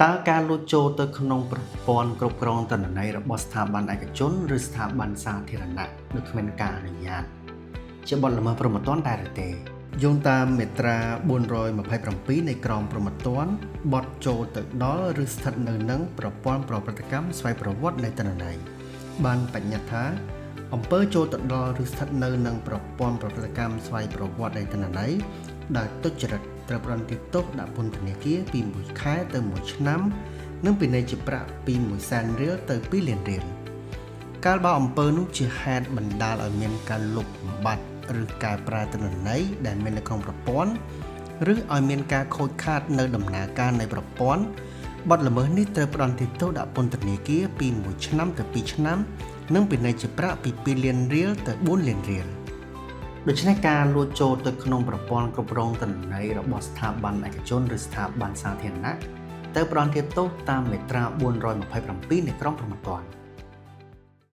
តើការលួចចូលទៅក្នុងប្រព័ន្ធគ្រប់គ្រងទិន្នន័យរបស់ស្ថាប័នឯកជនឬស្ថាប័នសាធារណៈដោយគ្មានការអនុញ្ញាតជាបទល្មើសព្រហ្មទណ្ឌដែរឬទេយោងតាមមាត្រា427នៃក្រមព្រហ្មទណ្ឌបទចូលទៅដល់ឬស្ថិតនៅនឹងប្រព័ន្ធប្រព្រឹត្តកម្មស្វ័យប្រវត្តិនៃទិន្នន័យបានបញ្ញត្តិថាអំពើចូលទៅដល់ឬស្ថិតនៅនឹងប្រព័ន្ធប្រព្រឹត្តកម្មស្វ័យប្រវត្តិនៃទិន្នន័យដោយទុច្ចរិតត្រូវផ្ដន្ទាទោសដាក់ពន្ធនាគារពី1ខែទៅ1ឆ្នាំ និងពិន័យជាប្រាក់ពី1សែនរៀលទៅ2លានរៀលកាលបើអំពើនោះជាហេតុបណ្ដាលឲ្យមានការលុបបំបាត់ឬកែប្រែទិន្នន័យដែលមាននៅក្នុងប្រព័ន្ធឬឲ្យមានការខូចខាតនៅដំណើរការនៃប្រព័ន្ធបទល្មើសនេះត្រូវផ្ដន្ទាទោសដាក់ពន្ធនាគារពី1ឆ្នាំទៅ2ឆ្នាំ និងពិន័យជាប្រាក់ពី2លានរៀលទៅ4លានរៀលដូច្នេះការលួចចូលទៅក្នុងប្រព័ន្ធគ្រប់គ្រងទិន្នន័យរបស់ស្ថាប័នឯកជនឬស្ថាប័នសាធារណៈទៅផ្ដន្ទាទោសតាមមាត្រា427នៃក្រមព្រហ្មទណ្ឌ។